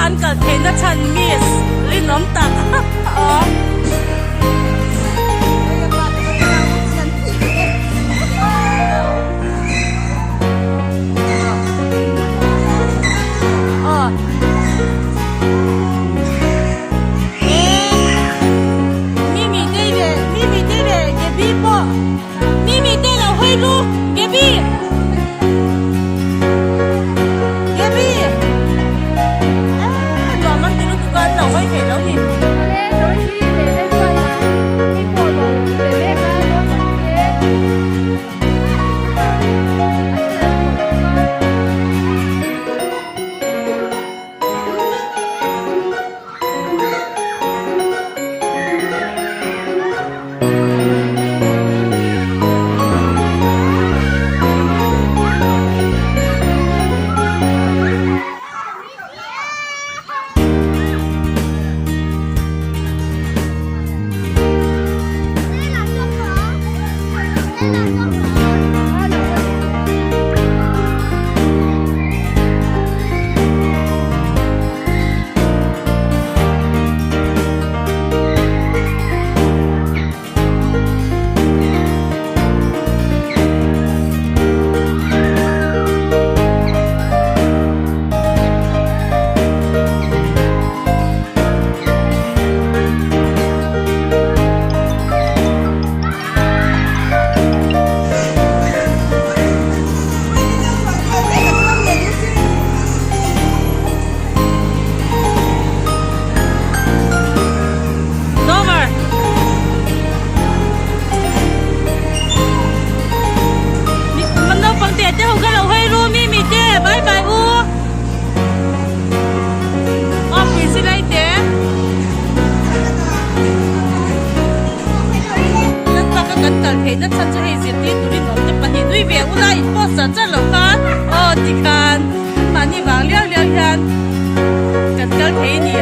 an kal theihna chhan miss rinawm tak aw. Mimi te leh Mimi te leh Gaby pawh Mimi te lo hawi lu Gaby Gaby eee nuam an ti lutuk a an lo hawi thei lo ni. Dover. Naupang te te ho kha lo hawi ru mi mi te bye bye u. Aw pui silai te. Nan taka kan kal theih na chhan chu hei zirtir turin awm te pahnih nui ve ula in post char char lo khan aw tikhan mahni vang liau liau hian kan kal thei a ni.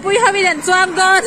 Pui ho in an chuang dawn.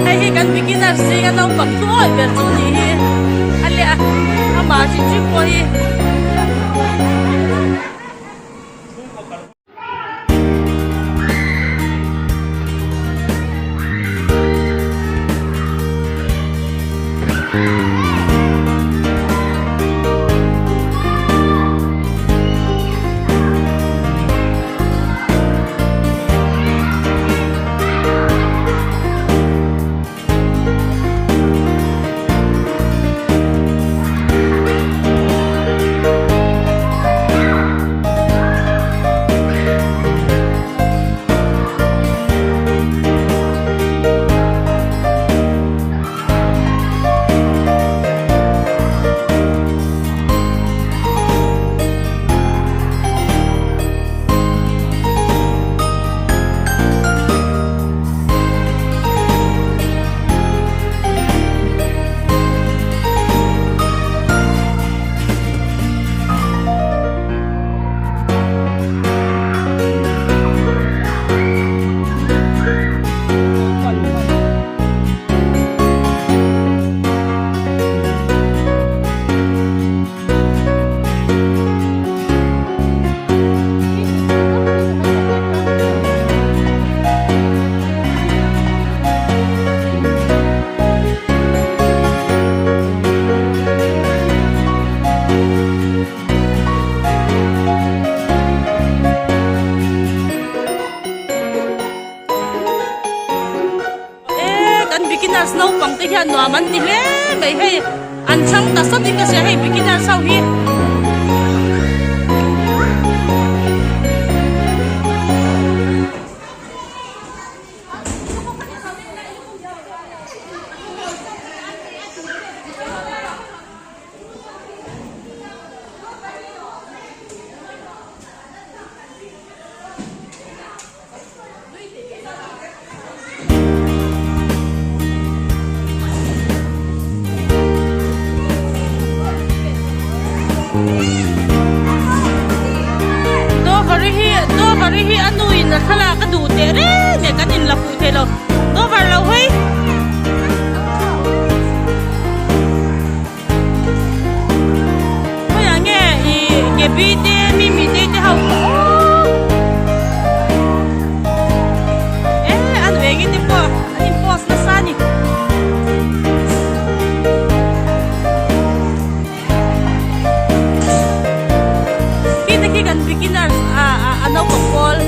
Hei hi kan beginner zinga naupang thuawi ber chu ni hi a leh a amah hrim hrim pawh hi. te hian nuam an ti hle mai hei an chhang ta sawt in ka hria hei beginners ho hi. Dover hi Dover hi a nu in a thlalak a duh teh reng nen kan in la fuh thei lo Dover lo hawi. Khawiah nge ih Gaby te Mimi te te ho pawh aww e an vengin te pawh an in post nasa a ni. Khi te khi kan beginners ah a naupang pawl.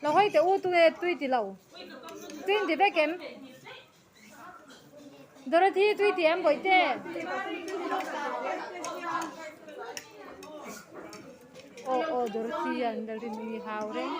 Lo hawi teh u tunge tui ti lo tui in ti vek em Dorothy tui ti em bawihte aw aw Dorothy an lalrinui hau reng.